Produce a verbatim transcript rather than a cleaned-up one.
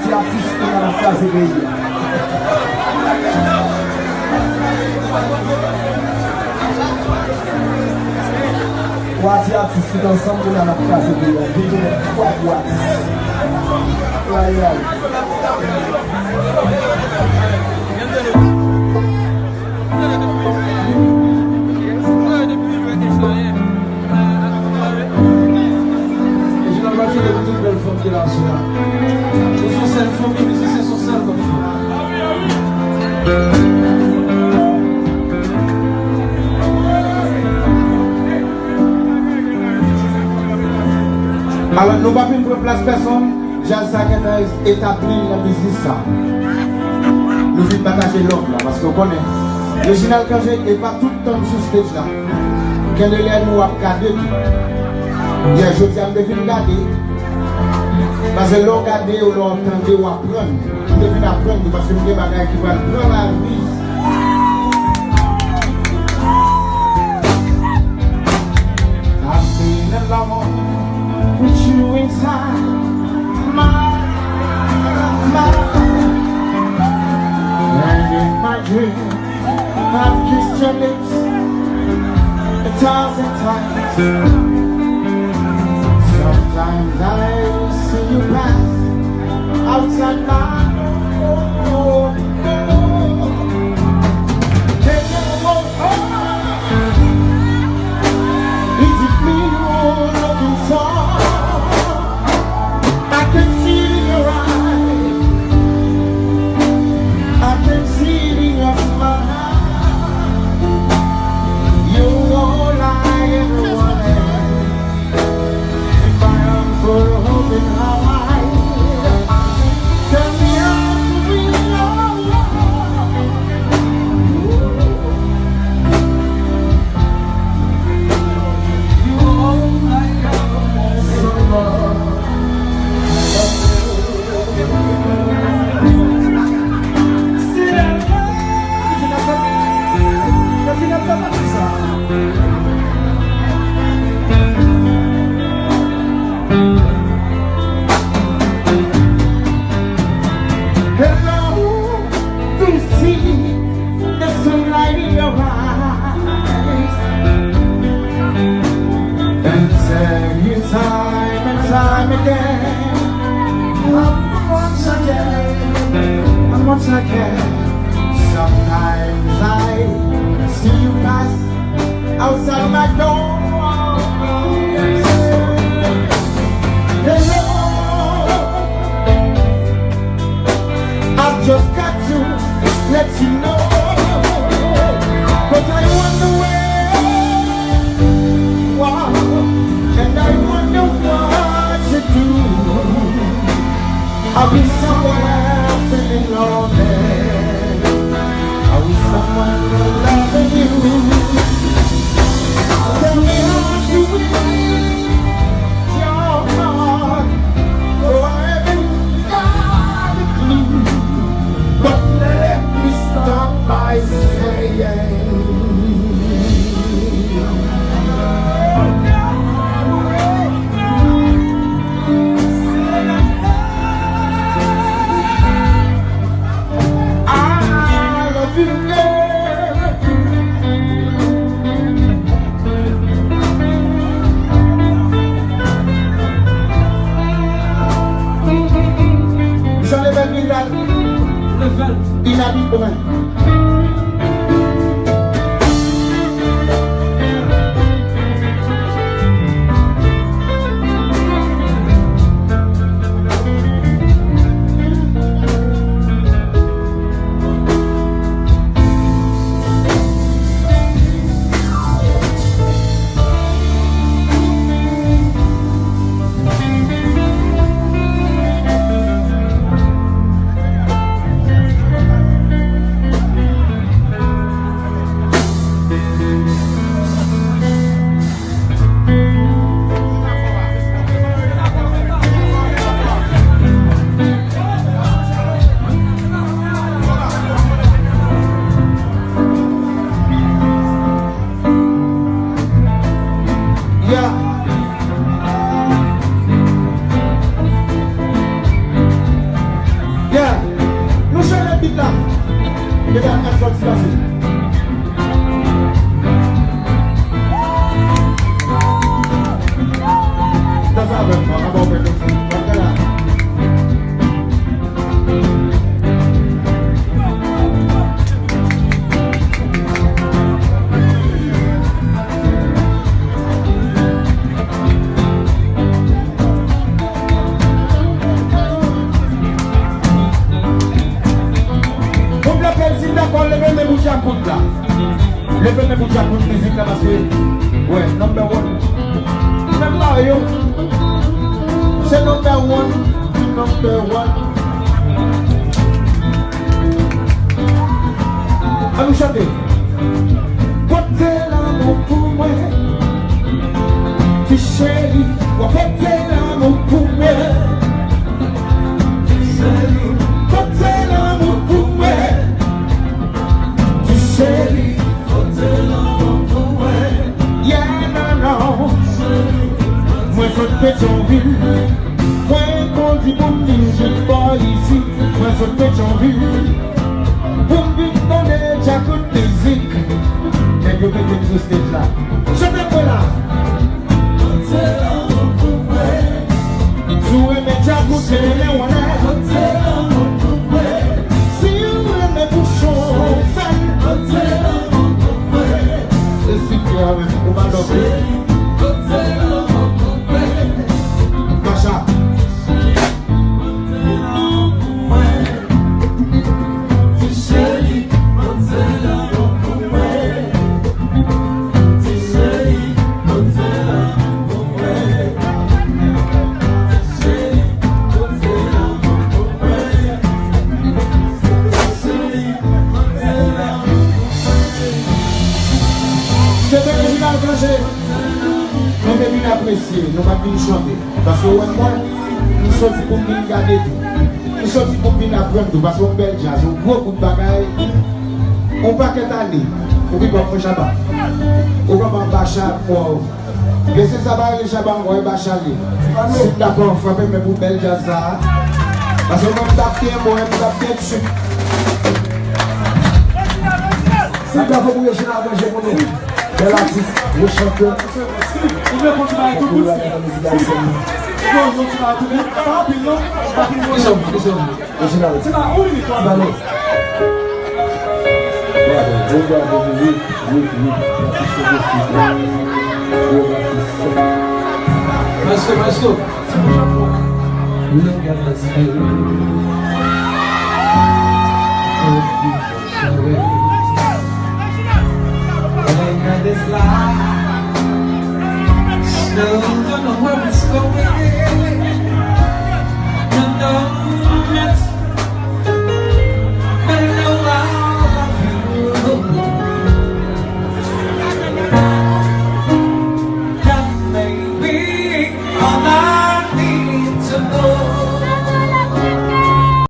Ti atis ki nan ap kraze peyi a. Twa ti atis ki t ansanm pou nan ap kraze peyi a. Vin tounen twa gwo atis. Ay, ay. Reginald Mathieu, depi tout bèl fanm ki la, sou la. Nou se yon sèl fanmi, mizisyen se yon sèl bann fanm. Alò, nou pa vin pran plas pèsonn. Djaz sa gentan etabli l nan biznis sa. Nou vin pataje love la, paske w konnen, Reginald Cangé e pa tout tan sou stage la. Gen de lè nou ap gade tou. Yè, jodi a m te vin gade. Paske lè w gade, lè w tande, w aprann. M te vin aprann tou, paske m gen bagay ki pral pran lavi. I've been alone with you inside my mind. And in my dreams, I've kissed your lips a thousand times. Sometimes I see you pass outside my door. Is it me you're looking for? I can see it in your eyes. I can see it in your smile. You're all I ever wanted. If I am for hope and how I tell me how to be your love. Hello, to see the sunlight in your eyes and tell you time and time again, and once again, and once again. Sometimes I see you pass outside my door. Hello, I've just got to let you know, but I wonder where you are, and I wonder what you do. I'll be somewhere feeling lonely. I wish someone loving you. Tell me how to win your heart. Oh, I haven't got a clue. But let me start by saying, I love you, girl. Jean Lebel Vidal. Lebel. Inabit Brun. Wè, number one. Menm la yo. Se number one. Number one. Ann nou chante. Pote lanmou pou mwen. Ti cheri, w ap pote lanmou pou mwen. Ti cheri, pote lanmou pou mwen. Ti cheri, pote lanmou pou mwen. Yeah, non, non. Mwen sot Petyonvil. Mwen kondi pou m vin jwenn bò isit. Mwen sot Petyonvil. Pou m vin tande djakout mizik. Nèg yo mete m sou stage la. Chante pou la. Si w renmen djakout, leve men w anlè. Si w renmen bouchon, fè l. E si kè a menm, ou pa dòmi. Macha. Se te Reginald Cangé. Nou te vin apresye, nou pa t vin chante. Paske w wè mwen, m soti pou m vin gade tou. M soti pou m vin aprann tou, paske yon bèl djaz, yon gwo bout bagay, yon pakèt ane, ou pi pòv mwen Shabba. Ou kòman Bacha, waw. Mesye sa pa rele Shabba ankò, e Bacha l ye. Si m dakò, frape men pou bèl djaz sa a. Paske mwen m t ap byen bon, m t ap byen tchip. Sa bravo pou Reginald Cangé pou nou. Bèl atis, gwo chantè. Ou vle fè yon ti bagay tou kout? Pou la nan mizik ayisyen. Yon, yon ti bagay tou kout. Pa anpil non. Pa anpil non. Kèsyon, kèsyon. Reginald. Ti bagay, yon minit, yon minit. Bravo, gwo bravo pou wi, wi, wi. Atis se posib. Gwo atis. Maestro, maestro. Look at the spirit.